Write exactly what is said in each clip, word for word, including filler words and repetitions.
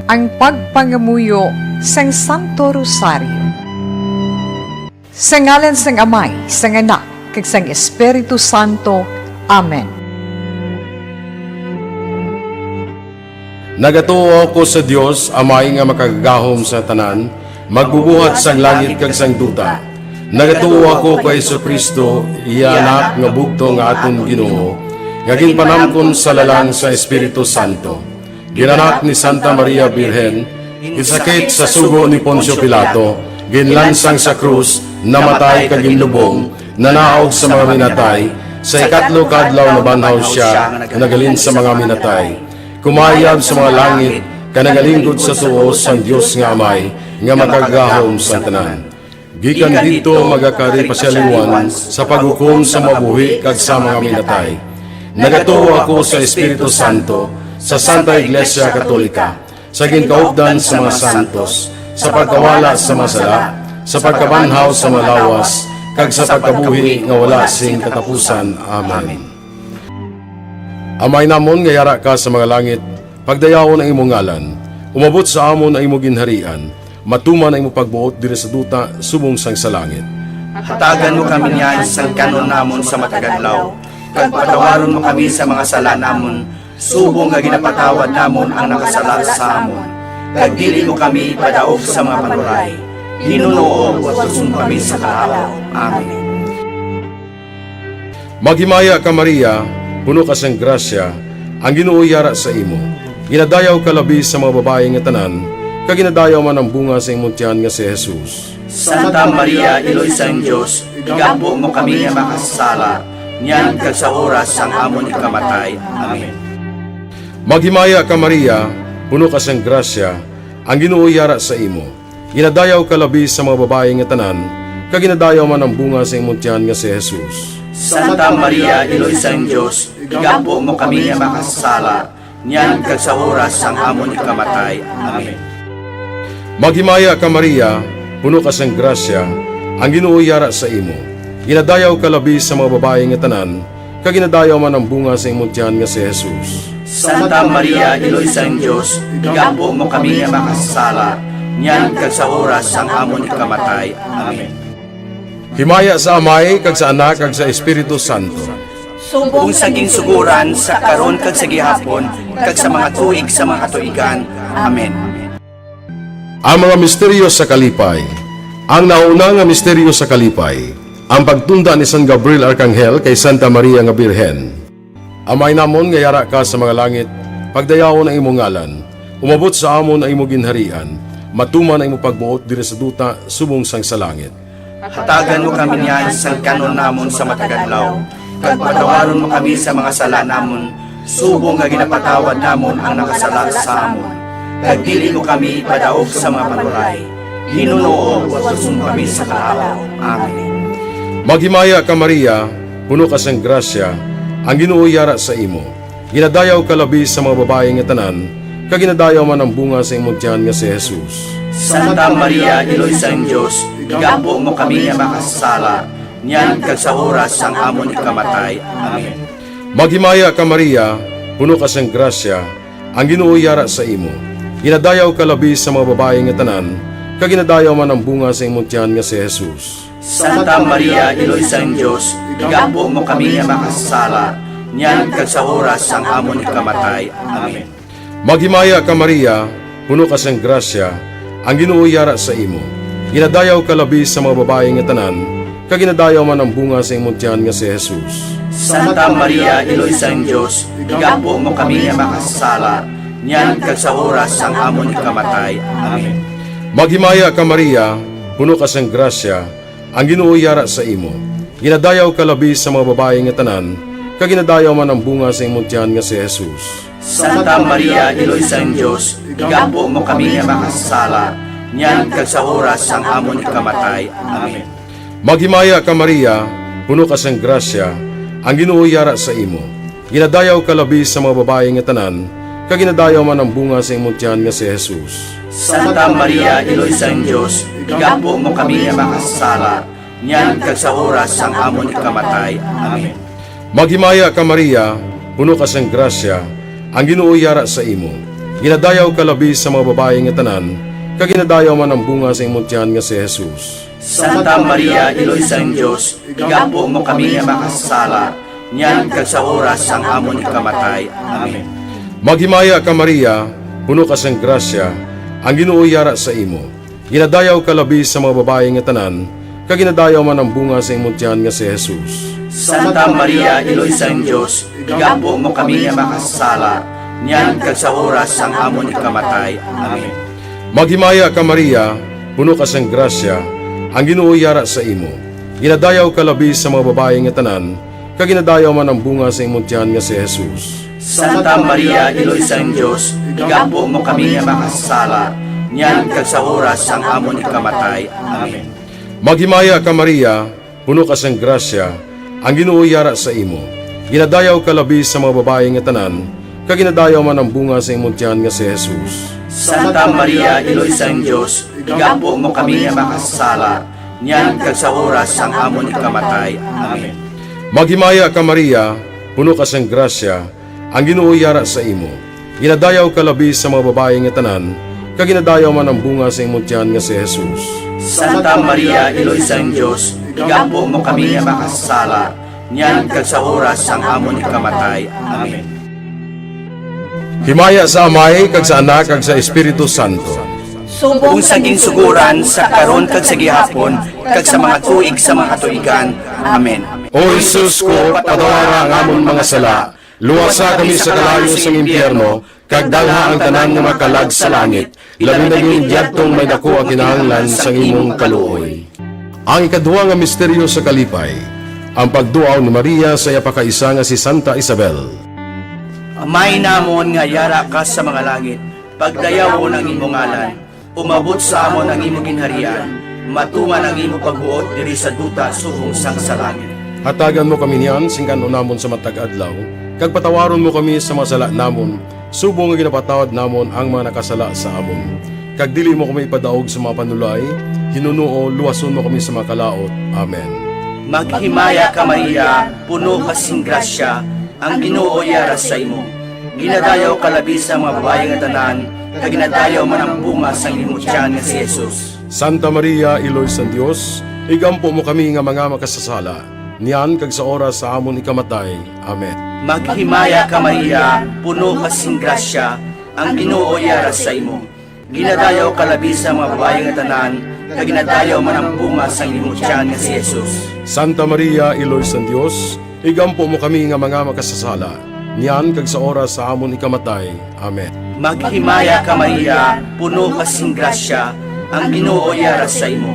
Ang pagpangamuyo sang Santo Rosario. Sa ngalan sang Amay, sang Anak, kag sang Espiritu Santo. Amen. Nagatuo ako sa Dios, Amay nga Makagagahom sa tanan, Magbubuhat sang langit kag sang duta. Nagatuo ako kay Jesu-Cristo, iya Anak nga bugtong nga aton Ginoo, nga ginpanamkon sa lalang sa Espiritu Santo. Ginanak ni Santa Maria Birhen, ginsakit sa sugo ni Poncio Pilato, ginlansang sa krus, namatay kag ginlubong, nanaog sa mga minatay, sa ikatlo ka adlaw nabanhaw sia, naghalin sa mga minatay. Kumayab sa mga langit, kag nagalinggod sa tuo sang Dios nga Amay, nga Makagagahom sang tanan. Gikan didto magakari pa sia liwat sa paghukom sa mabuhi kag sa mga minatay. Nagatuo ako sa Espiritu Santo, sa Santa Iglesia Katolika, sa ginkaupdan sa mga santos, sa pagkawala sa mga sala, sa pagkabanhaw sa mga lawas, kag sa pagkabuhi nga wala sing katapusan. Amen. Amay namon nga yara ka sa mga langit, pagdayawon ang imo ngalan. Umabot sa amon ang imo ginharian. Matuman ang imo pagbuot diri sa duta subong sang sa langit. Hatagan mo kami niyan sang kan-on namon sa matag adlaw, kag patawaron mo kami sa mga sala namon, subong nga ginapatawad namon ang nakasala sa amon. Kag dili mo kami ipadaog sa mga panuray. Ginoo, watuson mo kami sa kalapaw. Amen. Maghimaya ka, Maria, puno ka sang grasya, ang Ginoo yara sa imo. Ginadayaw ka labi sa mga babayi nga tanan, kag ginadayaw man ang bunga sa imong tiyan nga si Jesus. Santa Maria, Iloy sang Dios, igampo mo kami nga makasasala, niyan kag sa oras sang amon ikamatay. Amen. Maghimaya ka, Maria, puno ka sang grasya, ang Ginoo yara sa imo. Ginadayaw ka labi sa mga babayi nga tanan, kag ginadayaw man ang bunga sa imong tiyan nga si Jesus. Santa Maria, Iloy sang Dios, igampo mo kami nga makasasala, niyan kag sa oras sang amon ikamatay. Amen. Maghimaya ka, Maria, puno ka sang grasya, ang Ginoo yara sa imo. Ginadayaw ka labi sa mga babayi nga tanan, kag ginadayaw man ang bunga sa imong tiyan nga si Jesus. Santa Maria, Iloy sang Dios, igampo mo kami nga makasasala, niyan kag sa oras sang amon ikamatay. Amen. Himaya sa Amay, kag sa Anak, kag sa Espiritu Santo. Subong sa ginsugoran, sa karon, kag sa gihapon, kag sa mga tuig sa mga katuigan. Amen. Ang mga misteryo sa kalipay. Ang nauna nga misteryo sa kalipay, ang pagtunda ni San Gabriel Arkanghel kay Santa Maria nga Birhen. Amay namon nga yara ka sa mga langit, pagdayawon ang imong ngalan. Umabot sa amon ang imong ginharian. Matuman ang imong pagbuot diri sa duta subong sang sa langit. Hatagan mo kami niyan sang kan-on namon sa matag adlaw, kag patawaron mo kami sa mga sala namon, subong nga ginapatawad namon ang nakasala sa amon. Kag dili mo kami ipadaog sa mga panuray. Ginoo, watuson mo kami sa kalapaw. Amen. Maghimaya ka, Maria, puno ka sang grasya, ang Ginoo yara sa imo. Ginadayaw ka labi sa mga babayi nga tanan, kag ginadayaw man ang bunga sa imong tiyan nga si Jesus. Santa Maria, Iloy sang Dios, igampo mo kami nga makasasala, niyan kag sa oras sang amon ikamatay. Amen. Maghimaya ka, Maria, puno ka sang grasya, ang Ginoo yara sa imo. Ginadayaw ka labi sa mga babayi nga tanan, kag ginadayaw man ang bunga sa imong tiyan nga si Jesus. Santa Maria, Iloy sang Dios, igampo mo kami nga makasasala, niyan kag sa oras sang amon ikamatay. Amen. Maghimaya ka, Maria, puno ka sang grasya, ang Ginoo yara sa imo. Ginadayaw ka labi sa mga babayi nga tanan, kag ginadayaw man ang bunga sa imong tiyan nga si Jesus. Santa Maria, Iloy sang Dios, igampo mo kami nga makasasala, niyan kag sa oras sang amon ikamatay. Amen. Maghimaya ka, Maria, puno ka sang grasya, ang Ginoo yara sa imo. Ginadayaw ka labi sa mga babayi nga tanan, kag ginadayaw man ang bunga sa imong tiyan nga si Jesus. Santa Maria, Iloy sang Dios, igampo mo kami nga makasasala, niyan kag sa oras sang amon ikamatay. Amen. Maghimaya ka, Maria, puno ka sang grasya, ang Ginoo yara sa imo. Ginadayaw ka labi sa mga babayi nga tanan, kag ginadayaw man ang bunga sa imong tiyan nga si Jesus. Santa Maria, Iloy sang Dios, igampo mo kami nga makasasala, niyan kag sa oras sang amon ikamatay. Amen. Maghimaya ka, Maria, puno ka sang grasya, ang Ginoo yara sa imo. Ginadayaw ka labi sa mga babayi nga tanan, kag ginadayaw man ang bunga sa imong tiyan nga si Jesus. Santa Maria, Iloy sang Dios, igampo mo kami nga makasasala, niyan kag sa oras sang amon ikamatay. Amen. Maghimaya ka, Maria, puno ka sang grasya, ang Ginoo yara sa imo. Ginadayaw ka labi sa mga babayi nga tanan, kag ginadayaw man ang bunga sa imong tiyan nga si Jesus. Santa Maria, Iloy sang Dios, igampo mo kami nga makasasala, niyan kag sa oras sang amon ikamatay. Amen. Maghimaya ka, Maria, puno ka sang grasya, ang Ginoo yara sa imo. Ginadayaw ka labi sa mga babayi nga tanan, kag ginadayaw man ang bunga sa imong tiyan nga si Jesus. Santa Maria, Iloy sang Dios, igampo mo kami nga makasasala, niyan kag sa oras sang amon ikamatay. Amen. Maghimaya ka, Maria, puno ka sang grasya, ang Ginoo yara sa imo. Ginadayaw ka labi sa mga babayi nga tanan, kag ginadayaw man ang bunga sa imong tiyan nga si Jesus. Santa Maria, Iloy sang Dios, igampo mo kami nga makasasala, niyan kag sa oras sang amon ikamatay. Amen. Maghimaya ka, Maria, puno ka sang grasya, ang Ginoo yara sa imo. Ginadayaw ka labi sa mga babayi nga tanan, kag ginadayaw man ang bunga sa imong tiyan nga si Jesus. Santa Maria, Iloy sang Dios, igampo mo kami nga makasasala, niyan kag sa oras sang amon ikamatay. Amen. Himaya sa Amay, kag sa Anak, kag sa Espiritu Santo. Subong sa ginsugoran, sa karon, kag sa gihapon, kag sa mga tuig sa mga katuigan. Amen. O Jesus ko, patawara ang amon mga sala, luwasa kami sa kalayo sang impyerno, kag dalha ang tanan nga makalag sa langit, labi na gid yadtong may daku ang kinahanglan sang imong kaluoy. Ang ikaduha nga misteryo sa kalipay, ang pagduaw ni Maria sa iya pakaisa nga si Santa Isabel. Amay namon nga yara ka sa mga langit, pagdayawon ang imo ngalan. Umabot sa amon ang imo ginharian, matuman ang imo pagbuot diri sa duta subong sang sa langit. Hatagan mo kami niyan sing kan-on namon sa matag adlaw, kag patawaron mo kami sa mga sala namon, subong nga ginapatawad namon ang mga nakasala sa amon. Kag dili mo kami ipadaog sa mga panulay, hinunoo luwason mo kami sa mga kalaut. Amen. Maghimaya ka, Maria, puno ka sing grasya, ang Ginoo yara sa imo. Ginadayaw ka labi sa mga babayi nga tanan, kag ginadayaw man ang bunga sang imo tiyan nga si Jesus. Santa Maria, Iloy sang Dios, igampo mo kami nga mga makasasala, niyan kag sa oras sa amon ikamatay. Amen. Maghimaya ka, Maria, puno ka sing grasya, ang Ginoo yara sa imo. Ginadayaw ka labi sa mga babayi nga tanan, kag ginadayaw man ang bunga sang imo tiyan nga si Jesus. Santa Maria, Iloy sang Dios, igampo mo kami nga mga makasasala, niyan kag sa oras sa amon ikamatay. Amen. Maghimaya ka, Maria, puno ka sing grasya, ang Ginoo yara sa imo.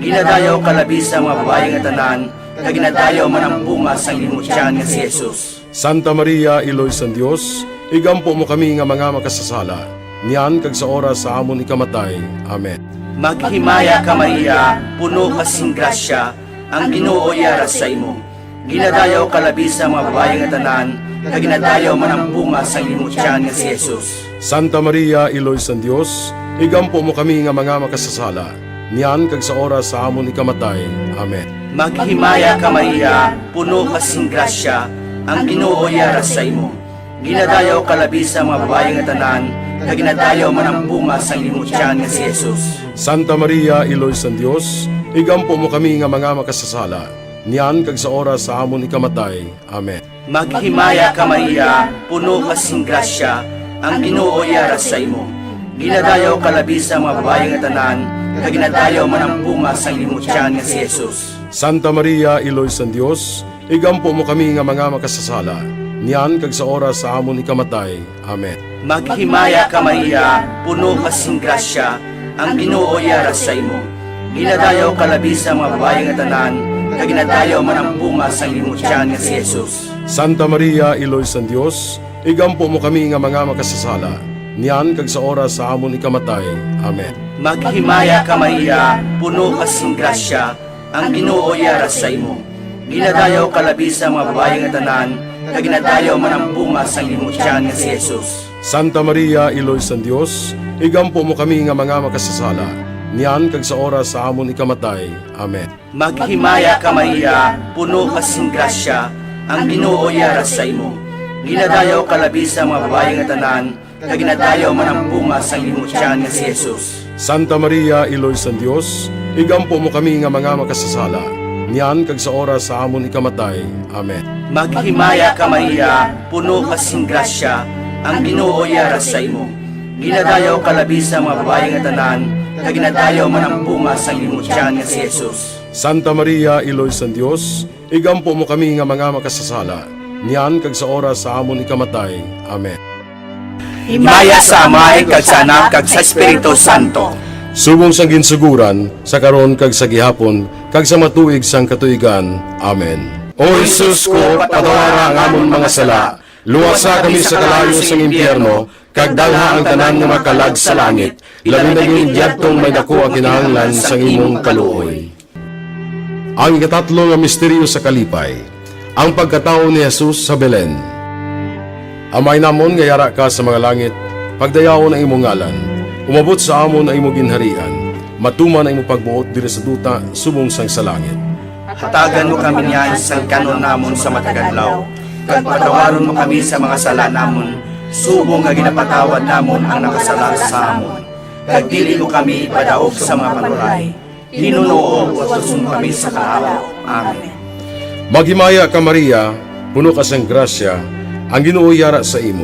Ginadayaw ka labi sa mga babayi nga tanan, kag ginadayaw man ang bunga sang imo tiyan nga si Jesus. Santa Maria, Iloy sang Dios, igampo mo kami nga mga makasasala, niyan kag sa oras sa amon ikamatay. Amen. Maghimaya ka, Maria, puno ka sing grasya, ang Ginoo yara sa imo. Ginadayaw ka labi sa mga babayi nga tanan, kag ginadayaw man ang bunga sang imo tiyan nga si Jesus. Santa Maria, Iloy sang Dios, igampo mo kami nga mga makasasala, niyan kag sa oras sa amon ikamatay. Amen. Maghimaya ka, Maria, puno ka sing grasya, ang Ginoo yara sa imo. Ginadayaw ka labi sa mga babayi nga tanan, kag ginadayaw man ang bunga sang imo tiyan nga si Jesus. Santa Maria, Iloy sang Dios, igampo mo kami nga mga makasasala, niyan kag sa oras sa amon ikamatay. Amen. Maghimaya ka, Maria, puno ka sing grasya, ang Ginoo yara sa imo. Ginadayaw ka labi sa mga babayi nga tanan, kag ginadayaw man ang bunga sang imo tiyan nga si Jesus. Santa Maria, Iloy sang Dios, igampo mo kami nga mga makasasala, niyan kag sa oras sa amon ikamatay. Amen. Maghimaya ka, Maria, puno ka sing grasya, ang Ginoo yara sa imo. Ginadayaw ka labi sa mga babayi nga tanan, kag ginadayaw man ang bunga sang imo tiyan nga si Jesus. Santa Maria, Iloy sang Dios, igampo mo kami nga mga makasasala, niyan kag sa oras sa amon ikamatay. Amen. Maghimaya ka, Maria, puno ka sing grasya, ang Ginoo yara sa imo. Ginadayaw ka labi sa mga babayi nga tanan, kag ginadayaw man ang bunga sang imo tiyan nga si Jesus. Santa Maria, Iloy sang Dios, igampo mo kami nga mga makasasala, niyan kag sa oras sa amon ikamatay. Amen. Maghimaya ka, Maria, puno ka sing grasya, ang Ginoo yara sa imo. Ginadayaw ka labi sa mga babayi nga tanan, kag ginadayaw man ang bunga sang imong tiyan nga si Jesus. Santa Maria, Iloy sang Dios, igampo mo kami nga mga makasasala, niyan kag sa oras sa amon ikamatay. Amen. Maghimaya ka, Maria, puno ka sing grasya, ang Ginoo yara sa imo. Ginadayaw ka labi sa mga babayi nga tanan, kag ginadayaw man ang bunga sang imong tiyan nga si Jesus. Santa Maria, Iloy sang Dios, igampo mo kami nga mga makasasala, niyan kag sa oras sa amon ikamatay. Amen. Himaya sa Amay, kag sa Anak, kag sa Espiritu Santo. Subong sang ginsuguran, sa karon, kag sa gihapon, kag sa matuig sang katuigan. Amen. O Jesus ko, patawara ang amon mga sala, luwasa kami sa kalayo sang impyerno, kag dalha ang tanan nga makalag sa langit, labi na gid yadtong may daku ang kinahanglan sang imong kaluoy. Ang ikatatlo nga misteryo sa kalipay, ang pagkatawo ni Jesus sa Belen. Amay namon nga yara ka sa mga langit, pagdayawon ang imong ngalan, umabot sa amon ang imong ginharian, matuman ang imong pagbuot diri sa duta subong sang sa langit. Hatagan mo kami niyan sang kan-on namon sa matag adlaw, kag patawaron mo kami sa mga sala namon, subong nga ginapatawad namon ang nakasala sa amon. Kag dili mo kami ipadaog sa mga panulay, hinunoo, utuson mo kami sa kalawa. Amen. Maghimaya ka, Maria, puno ka sang grasya, ang Ginoo yara sa imo.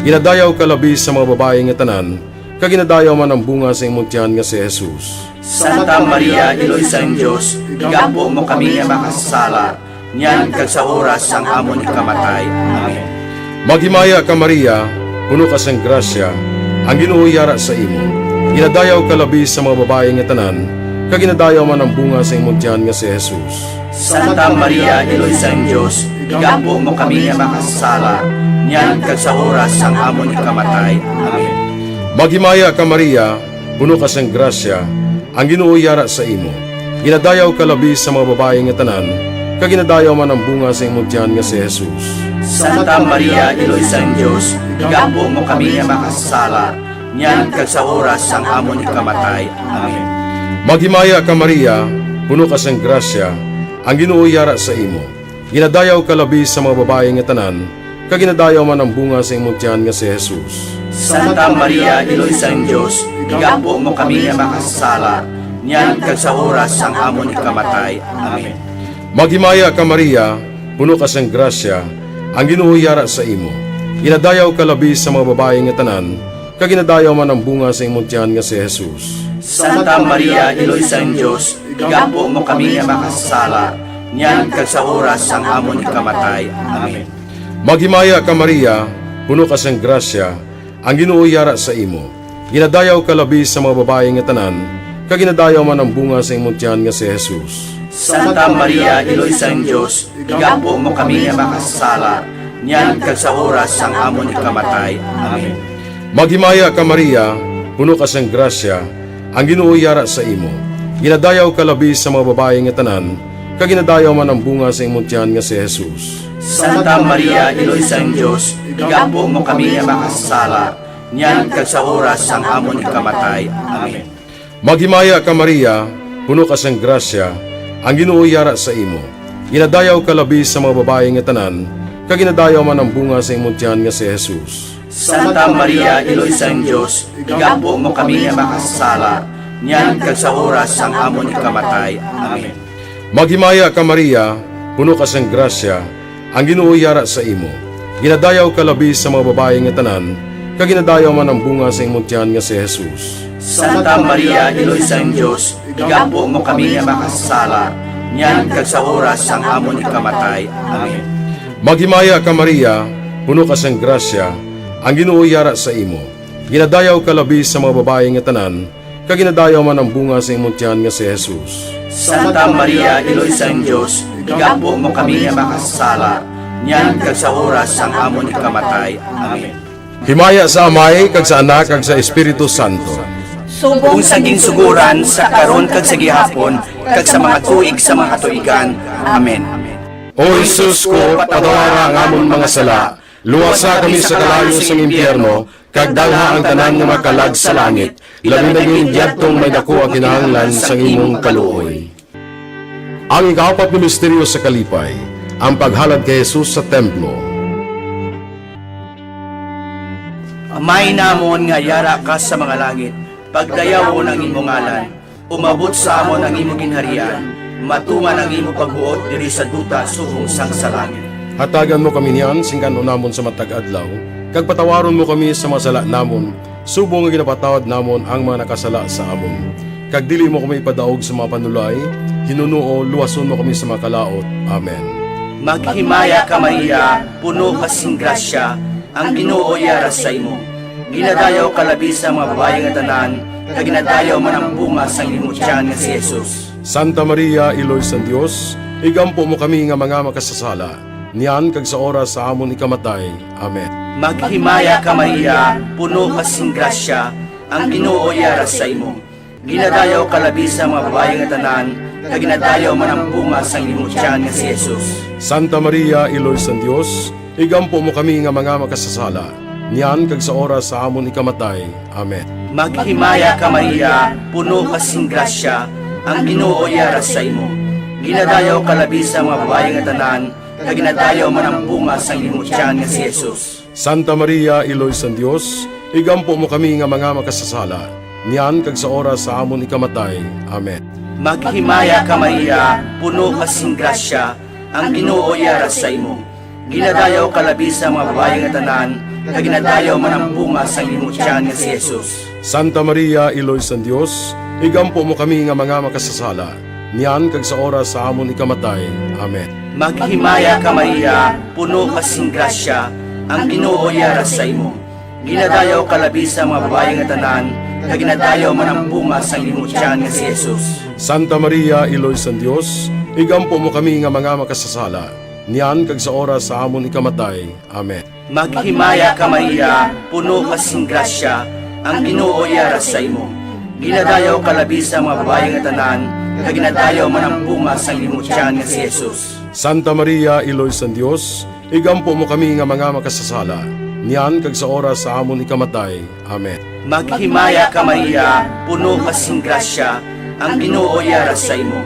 Ginadayaw ka labi sa mga babayi nga tanan, kag ginadayaw man ang bunga sa imong tiyan nga si Jesus. Santa Maria, Iloy sang Dios, igampo mo kami nga makasasala, niyan kag sa oras sang amon ikamatay. Amen. Maghimaya ka, Maria, puno ka sang grasya, ang Ginoo yara sa imo. Ginadayaw ka labi sa mga babayi nga tanan, kag ginadayaw man ang bunga sa imong tiyan nga si Jesus. Santa Maria, Iloy sang Dios, igampo mo kami nga makasasala, niyan kag sa oras sang amon ikamatay. Amen. Maghimaya ka, Maria, puno ka sang grasya, ang Ginoo yara sa imo. Ginadayaw ka labi sa mga babayi nga tanan, kag ginadayaw man ang bunga sa imong tiyan nga si Jesus. Santa Maria, Iloy sang Dios, igampo mo kami nga makasasala, niyan kag sa oras sang amon ikamatay. Amen. Maghimaya ka, Maria, puno ka sang grasya, ang Ginoo yara sa imo. Ginadayaw ka labi sa mga babayi nga tanan, kag ginadayaw man ang bunga sa imong tiyan nga si Jesus. Santa Maria, Iloy sang Dios, igampo mo kami nga makasasala, niyan kag sa oras sang amon ikamatay. Amen. Maghimaya ka, Maria, puno ka sang grasya, ang Ginoo yara sa imo. Ginadayaw ka labi sa mga babayi nga tanan, kag ginadayaw man ang bunga sa imong tiyan nga si Jesus. Santa Maria, Iloy sang Dios, igampo mo kami nga makasasala, niyan kag sa oras sang amon ikamatay. Amen. Maghimaya ka, Maria, puno ka sang grasya, ang Ginoo yara sa imo. Ginadayaw ka labi sa mga babayi nga tanan, kag ginadayaw man ang bunga sa imong tiyan nga si Jesus. Santa Maria, Iloy sang Dios, igampo mo kami nga makasasala, niyan kag sa oras sang amon ikamatay. Amen. Maghimaya ka, Maria, puno ka sang grasya, ang Ginoo yara sa imo. Ginadayaw ka labi sa mga babayi nga tanan, kag ginadayaw man ang bunga sa imong tiyan nga si Jesus. Santa Maria, Iloy sang Dios, igampo mo kami nga makasasala, niyan kag sa oras sang amon ikamatay. Amen. Maghimaya ka, Maria, puno ka sang grasya, ang Ginoo yara sa imo. Ginadayaw ka labi sa mga babayi nga tanan, kag ginadayaw man ang bunga sa imong tiyan nga si Jesus. Santa Maria, Iloy sang Dios, igampo mo kami nga makasasala, niyan kag sa oras sang amon ikamatay. Amen. Maghimaya ka, Maria, puno ka sang grasya, ang Ginoo yara sa imo. Ginadayaw ka labi sa mga babayi nga tanan, kag ginadayaw man ang bunga sa imong tiyan nga si Jesus. Santa Maria, Iloy sang Dios, igampo mo kami nga makasasala, niyan kag sa oras sang amon ikamatay. Amen. Maghimaya ka, Maria, puno ka sang grasya, ang Ginoo yara sa imo. Ginadayaw ka labi sa mga babayi nga tanan, kag ginadayaw man ang bunga sa imong tiyan nga si Jesus. Santa Maria, Iloy sang Dios, igampo mo kami nga makasasala, niyan kag sa oras sang amon ikamatay. Amen. Himaya sa Amay, kag sa Anak, kag sa Espiritu Santo. Subong sa ginsuguran, sa karon, kag sa gihapon, kag sa mga tuig sa mga katuigan. Amen. O Jesus ko, patawara ang amon mga sala, luwasa kami sa kalayo sang impyerno, kag dalha ang tanan nga makalag sa langit, labi na gid yadtong may daku ang kinahanglan sang imong kaluoy. Ang ikaapat nga misteryo sa kalipay, ang paghalad kay Jesus sa templo. Amay namon nga yara ka sa mga langit, pagdayawon ang imo ngalan. Umabot sa amon ang imo ginharian. Matuman ang imo pagbuot diri sa duta subong sang sa langit. Hatagan mo kami niyan sing kan-on namon sa matag adlaw, kag patawaron mo kami sa mga sala namon, subong nga ginapatawad namon ang mga nakasala sa amon. Kag dili mo kami ipadaog sa mga panulay, hinunoo, luwason mo kami sa mga kalaut. Amen. Maghimaya ka, Maria, puno ka sing grasya, ang Ginoo yara sa imo. Ginadayaw ka labi sa mga babayi nga tanan, kag ginadayaw man ang bunga sang imo tiyan nga si Jesus. Santa Maria, Iloy sang Dios, igampo mo kami nga mga makasasala, niyan kag sa oras sa amon ikamatay. Amen. Maghimaya ka, Maria, puno ka sing grasya, ang Ginoo yara sa imo. Ginadayaw ka labi sa mga babayi nga tanan, kag ginadayaw man ang bunga sang imo tiyan nga si Jesus. Santa Maria, Iloy sang Dios, igampo mo kami nga mga makasasala, niyan kag sa oras sa amon ikamatay. Amen. Maghimaya ka, Maria, puno ka sing grasya, ang Ginoo yara sa imo. Ginadayaw ka labi sa mga babayi nga tanan, kag ginadayaw man ang bunga sang imo tiyan nga si Jesus. Santa Maria, Iloy sang Dios, igampo mo kami nga mga makasasala, niyan kag sa oras sa amon ikamatay. Amen. Maghimaya ka, Maria, puno ka sing grasya, ang Ginoo yara sa imo. Ginadayaw ka labi sa mga babayi nga tanan, kag ginadayaw man ang bunga sang imo tiyan nga si Jesus. Santa Maria, Iloy sang Dios, igampo mo kami nga mga makasasala, niyan kag sa oras sa amon ikamatay. Amen. Maghimaya ka, Maria, puno ka sing grasya, ang Ginoo yara sa imo. Ginadayaw ka labi sa mga babayi nga tanan, kag ginadayaw man ang bunga sang imo tiyan nga si Jesus. Santa Maria, Iloy sang Dios, igampo mo kami nga mga makasasala, niyan kag sa oras sa amon ikamatay. Amen. Maghimaya ka, Maria, puno ka sing grasya, ang Ginoo yara sa imo. Ginadayaw ka labi sa mga babayi nga tanan, kag ginadayaw man ang bunga sang imo tiyan nga si Jesus. Santa Maria, Iloy sang Dios, igampo mo kami nga mga makasasala, niyan kag sa oras sa amon ikamatay. Amen. Maghimaya ka, Maria, puno ka sing grasya, ang Ginoo yara sa imo.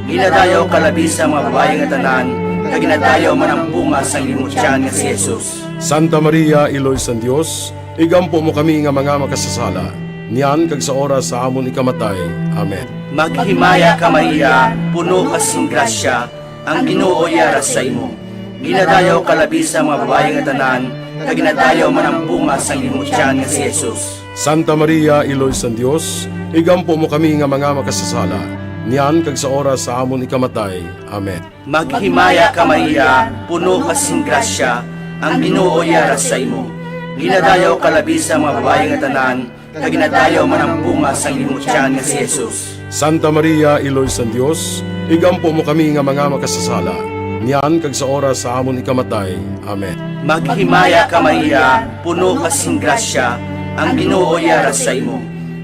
Ginadayaw ka labi sa mga babayi nga tanan, kag ginadayaw man ang bunga sang imo tiyan nga si Jesus. Santa Maria, Iloy sang Dios, igampo mo kami nga mga makasasala, niyan kag sa oras sa amon ikamatay. Amen. Maghimaya ka, Maria, puno ka sing grasya, ang Ginoo yara sa imo. Ginadayaw ka labi sa mga babayi nga tanan, kag ginadayaw man ang bunga sang imo tiyan nga si Jesus. Santa Maria, Iloy sang Dios, igampo mo kami nga mga makasasala, niyan kag sa oras sa amon ikamatay. Amen. Maghimaya ka, Maria, puno ka sing grasya, ang Ginoo yara sa imo. Ginadayaw ka labi sa mga babayi nga tanan, kag ginadayaw man ang bunga sang imo tiyan nga si Jesus. Santa Maria, Iloy sang Dios, igampo mo kami nga mga makasasala, niyan kag sa oras sa amon ikamatay. Amen. Maghimaya ka, Maria, puno ka sing grasya, ang Ginoo yara sa imo.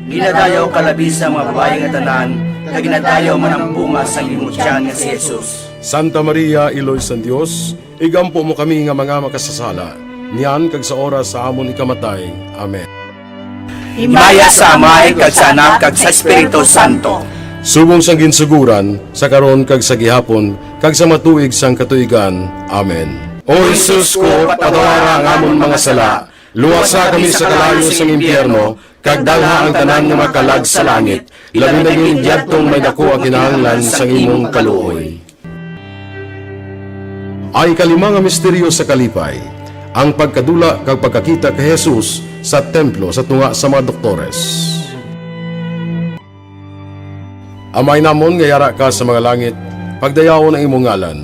Ginadayaw ka labi sa mga babayi nga tanan, kag ginadayaw man ang bunga sang imo tiyan nga si Jesus. Santa Maria, Iloy sang Dios, igampo mo kami nga mga makasasala, niyan kag sa oras sa amon ikamatay. Amen. Himaya sa Amay, kag sa Anak, kag sa Espiritu Santo. Subong sang ginsugoran, sa karon, kag sa gihapon, kag sa mga tuig sang katuigan. Amen. O Jesus ko, patawara ang amon mga sala, luwasa kami sa kalayo sang impyerno, kag dalha ang tanan nga mga kalag sa langit, labi na gid yadtong may daku ang kinahanglan sang imong kaluoy. Ang ikalima nga misteryo sa kalipay, ang pagkadula kag pagkakita kay Jesus sa templo sa tunga sa mga doktores. Amay namon nga yara ka sa mga langit, pagdayawon ang imong ngalan.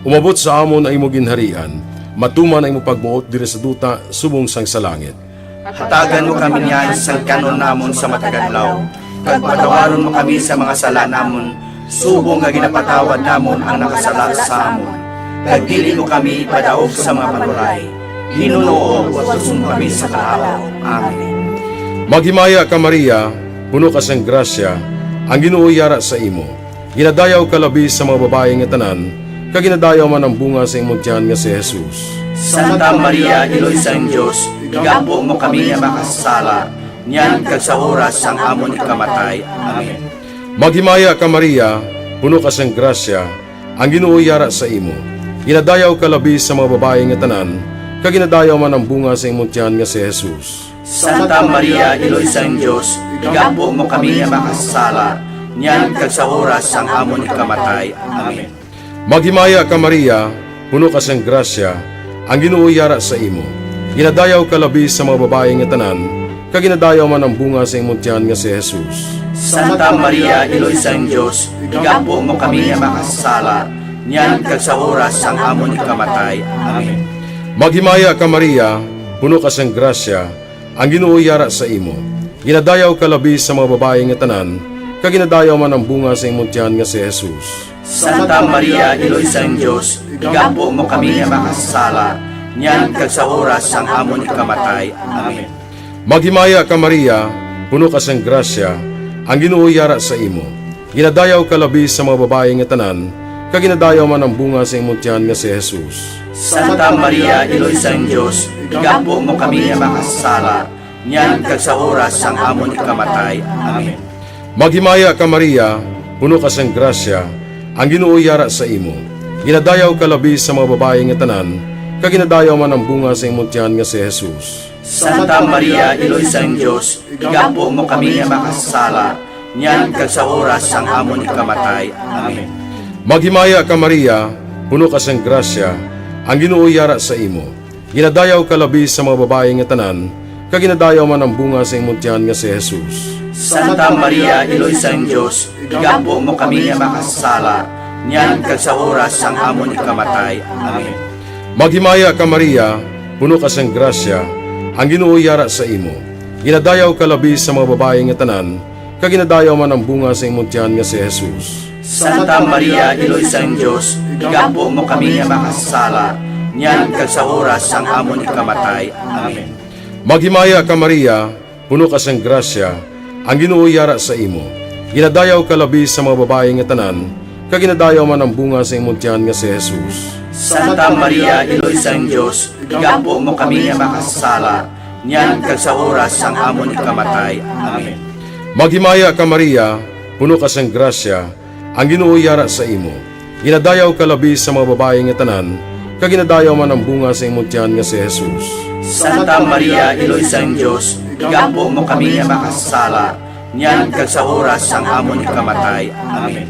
Umabot sa amon ang imo ginharian. Matuman ang imo pagbuot diri sa duta subong sang sa langit. Hatagan mo kami niyan sang kan-on namon sa matag adlaw, kag patawaron mo kami sa mga sala namon, subong nga ginapatawad namon ang nakasala sa amon. Kag dili mo kami ipadaog sa mga panulay, hinunoo, luwason mo kami sa kalaut. Amen. Maghimaya ka, Maria, puno ka sang grasya, ang Ginoo yara sa imo. Ginadayaw ka labi sa mga babayi nga tanan, kag ginadayaw man ang bunga sa imong tiyan nga si Jesus. Santa Maria, Iloy sang Dios, igampo mo kami nga makasasala, niyan kag sa oras sang amon ikamatay. Amen. Maghimaya ka, Maria, puno ka sang grasya, ang Ginoo yara sa imo. Ginadayaw ka labi sa mga babayi nga tanan, kag ginadayaw man ang bunga sa imong tiyan nga si Jesus. Santa Maria, Iloy sang Dios, igampo mo kami nga makasasala, niyan kag sa oras sang amon ikamatay. Amen. Maghimaya ka, Maria, puno ka sang grasya, ang Ginoo yara sa imo. Ginadayaw ka labi sa mga babayi nga tanan, kag ginadayaw man ang bunga sa imong tiyan nga si Jesus. Santa Maria, Iloy sang Dios, igampo mo kami nga makasasala, niyan kag sa oras sang amon ikamatay. Amen. Maghimaya ka, Maria, puno ka sang grasya, ang Ginoo yara sa imo. Ginadayaw ka labi sa mga babayi nga tanan, kag ginadayaw man ang bunga sa imong tiyan nga si Jesus. Santa Maria, Iloy sang Dios, igampo mo kami nga makasasala, niyan kag sa oras sang amon ikamatay. Amen. Maghimaya ka, Maria, puno ka sang grasya, ang Ginoo yara sa imo. Ginadayaw ka labi sa mga babayi nga tanan, kag ginadayaw man ang bunga sa imong tiyan nga si Jesus. Santa Maria, Iloy sang Dios, igampo mo kami nga makasasala, niyan kag sa oras sang amon ikamatay. Amen. Maghimaya ka, Maria, puno ka sang grasya, ang Ginoo yara sa imo. Ginadayaw ka labi sa mga babayi nga tanan, kag ginadayaw man ang bunga sa imong tiyan nga si Jesus. Santa Maria, Iloy sang Dios, igampo mo kami nga makasasala, niyan kag sa oras sang amon ikamatay. Amen. Maghimaya ka, Maria, puno ka sang grasya, ang Ginoo yara sa imo. Ginadayaw ka labi sa mga babayi nga tanan, kag ginadayaw man ang bunga sa imong tiyan nga si Jesus. Santa Maria, Iloy sang Dios, igampo mo kami nga makasasala, niyan kag sa oras sang amon ikamatay. Amen. Maghimaya ka, Maria, puno ka sang grasya, ang Ginoo yara sa imo. Ginadayaw ka labi sa mga babayi nga tanan, kag ginadayaw man ang bunga sa imong tiyan nga si Jesus. Santa Maria, Iloy sang Dios, igampo mo kami nga makasasala, niyan kag sa oras sang amon ikamatay. Amen. Maghimaya ka, Maria, puno ka sang grasya, ang Ginoo yara sa imo. Ginadayaw ka labi sa mga babayi nga tanan, kag ginadayaw man ang bunga sa imong tiyan nga si Jesus. Santa Maria, Iloy sang Dios, igampo mo kami nga makasasala, niyan kag sa oras sang amon ikamatay. Amen. Maghimaya ka, Maria, puno ka sang grasya, ang Ginoo yara sa imo. Ginadayaw ka labi sa mga babayi nga tanan, kag ginadayaw man ang bunga sa imong tiyan nga si Jesus. Santa Maria, Iloy sang Dios, igampo mo kami nga makasasala, niyan kag sa oras sang amon ikamatay. Amen.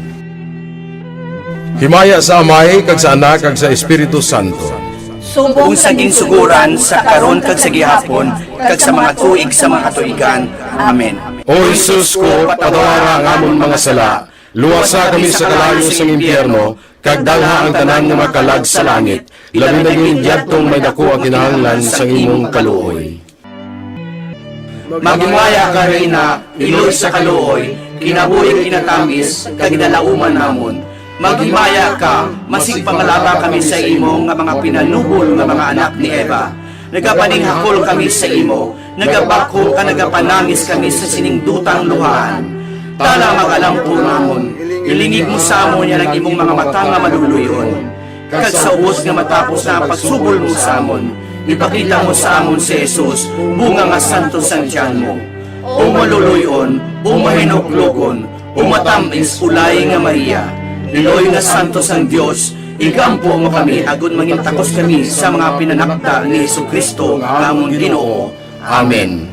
Himaya sa Amay, kag sa Anak, kag sa Espiritu Santo. Subong sa ginsuguran, sa karon, kag sa gihapon, kag sa mga tuig sa mga katuigan. Amen. O Jesus ko, patawara ang amon mga sala, luwasa kami sa kalayo sang impyerno, kag dalha ang tanan nga makalag sa langit, labi na gid yadtong may daku ang kinahanglan sang imong kaluoy. Maghimaya ka, Reyna, iloy sa kaluoy, kinabuhi kinatamis, kag ginalauman namon. Maghimaya ka, masigpangalaba kami sa imo nga mga pinanubol nga mga anak ni Eva. Nagapaninghakol kami sa imo, nagabakho ka, nagapanangis kami sa sining dutang luhaan. Tala, mag-alampo namon, ilingig mo sa amon yan ang imong mga mata nga maluluy-on. Kag sa ubos nga matapos na ang pagsubol mo sa amon, ipakita mo sa amon si Jesus, bunga nga santos sang tiyan mo. O maluluy-on, o mahinuklogon, o matamis, ulay nga Maria, iloy nga santos sang Dios, igampo mo kami agod mangintakos kami sa mga pinanakda ni Jesu-Cristo nga amon Ginoo. Amen.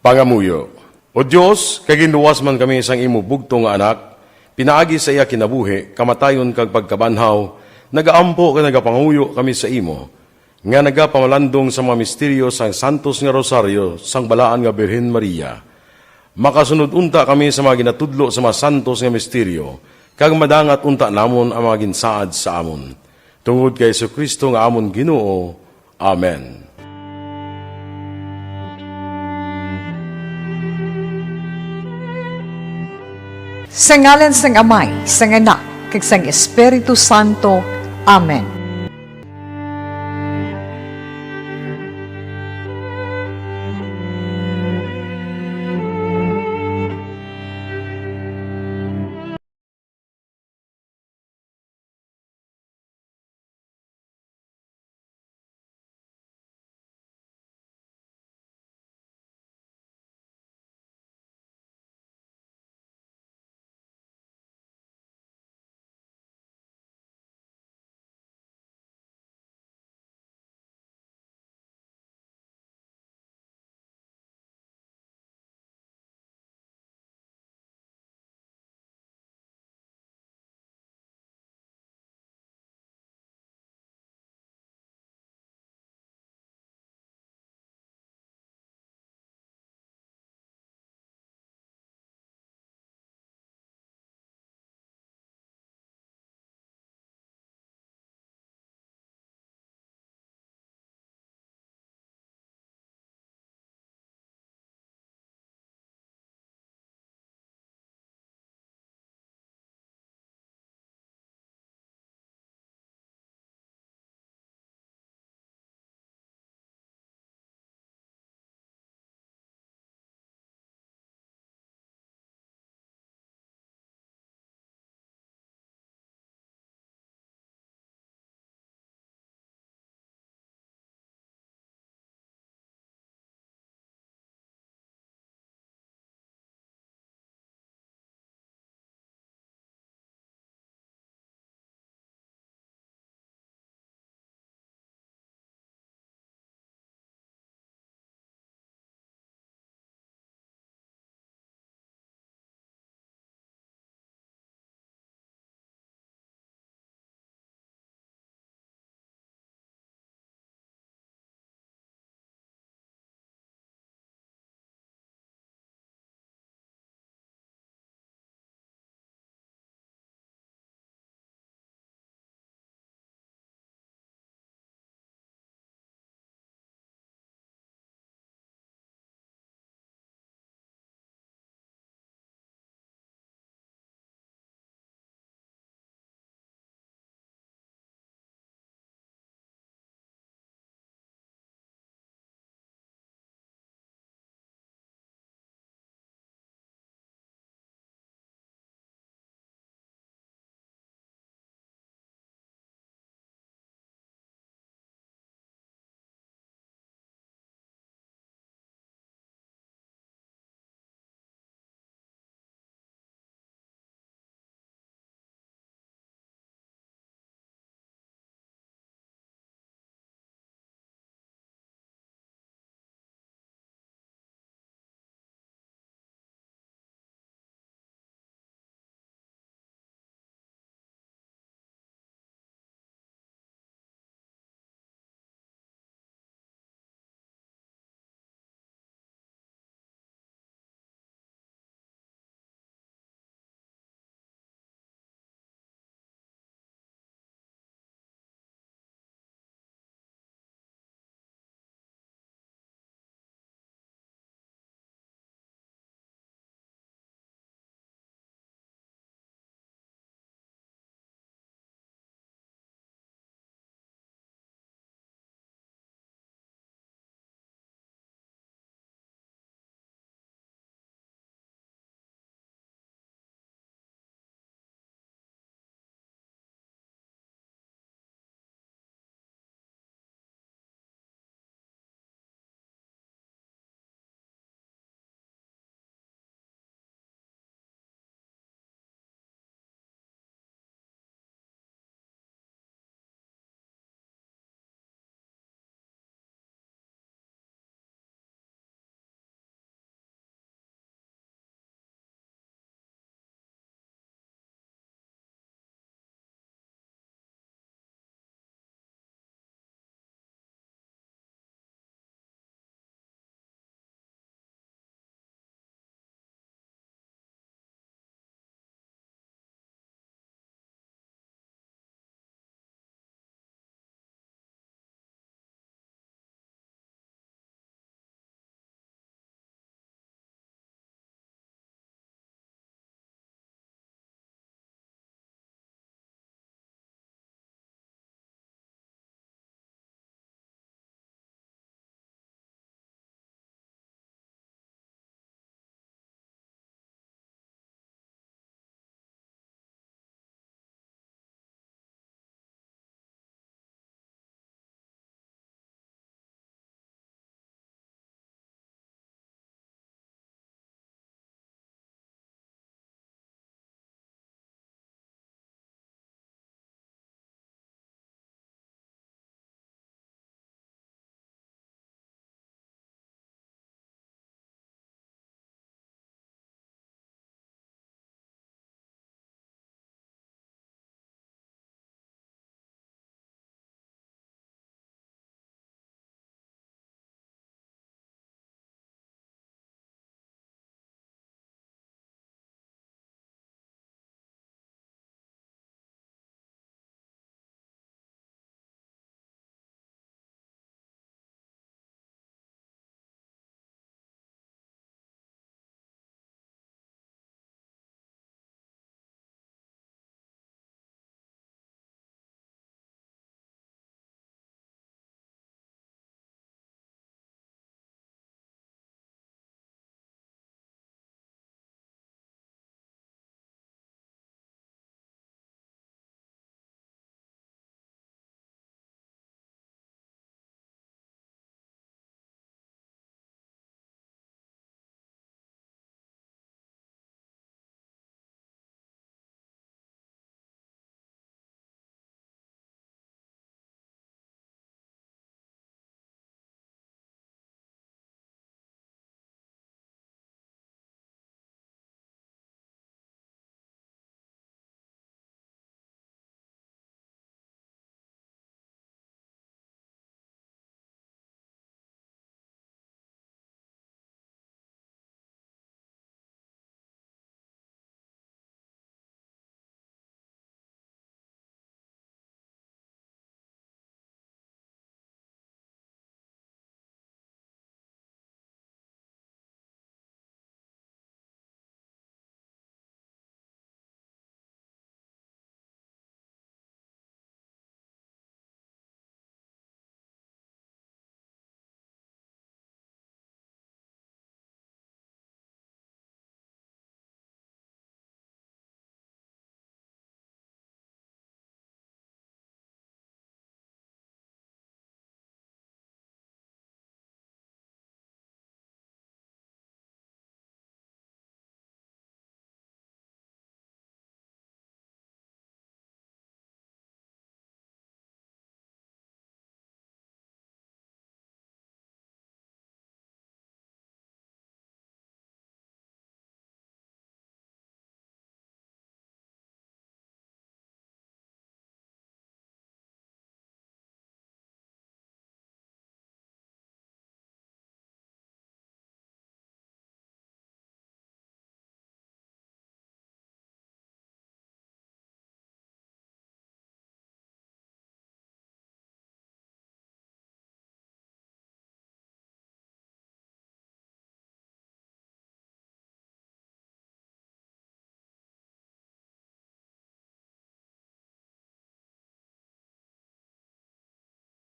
Pangamuyo. O Dios, kay ginluwas man kami sang imo bugtong nga Anak, pinaagi sa iya kinabuhi, kamatayon, kag pagkabanhaw, nagaampo kag nagapangamuyo kami sa imo, nga nagapamalandong sa mga misteryo sang santos nga rosaryo sang Balaan nga Birhen Maria. Makasunod unta kami sa mga ginatudlo sa mga santos nga misteryo, kag madangat unta namon ang mga ginsaad sa amon. Tungod kay Jesu-Cristo nga amon Ginoo. Amen. Sa ngalan sang Amay, sang Anak, kag sang Espiritu Santo. Amen.